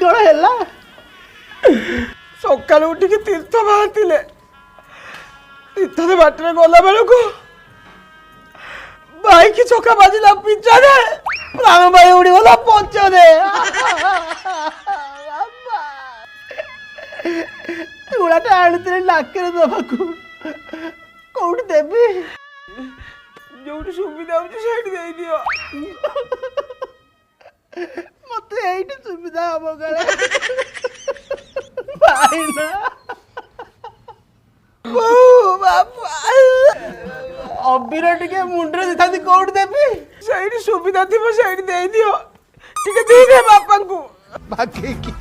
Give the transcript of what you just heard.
କଣ ହେଲା? ସକାଳୁ ଉଠିକି ତୀର୍ଥ ବାହାରିଥିଲେ। ତୀର୍ଥରେ ବାଟରେ ଗଲା ବେଳକୁ ବାଇକ ଚକା ବାଜିଲା ପିଚାରେ, ପ୍ରାଣବାୟୁ ଉଡ଼ିଗଲା ପଞ୍ଚରେ। ତୁଳାଟା ଆଣିଥିଲେ ନାକରେ ଦେବାକୁ, କୋଉଠି ଦେବି? ଯୋଉଠି ସୁବିଧା ହଉଛି ସେଇଠି ଦେଇଦିଅ। ମତେ ଏଇଠି ସୁବିଧା ହବ କାଳେ ଭାଇନା। ବୋଉ, ବାପା। ଅବିର ଟିକେ ମୁଣ୍ଡରେ ଦେଇଥାନ୍ତି, କୋଉଠି ଦେବି? ସେଇଠି ସୁବିଧା ଥିବ ସେଇଠି ଦେଇଦିଅ। ଟିକେ ଦେଇଦେ ବାପାଙ୍କୁ। ବାକେଇକି।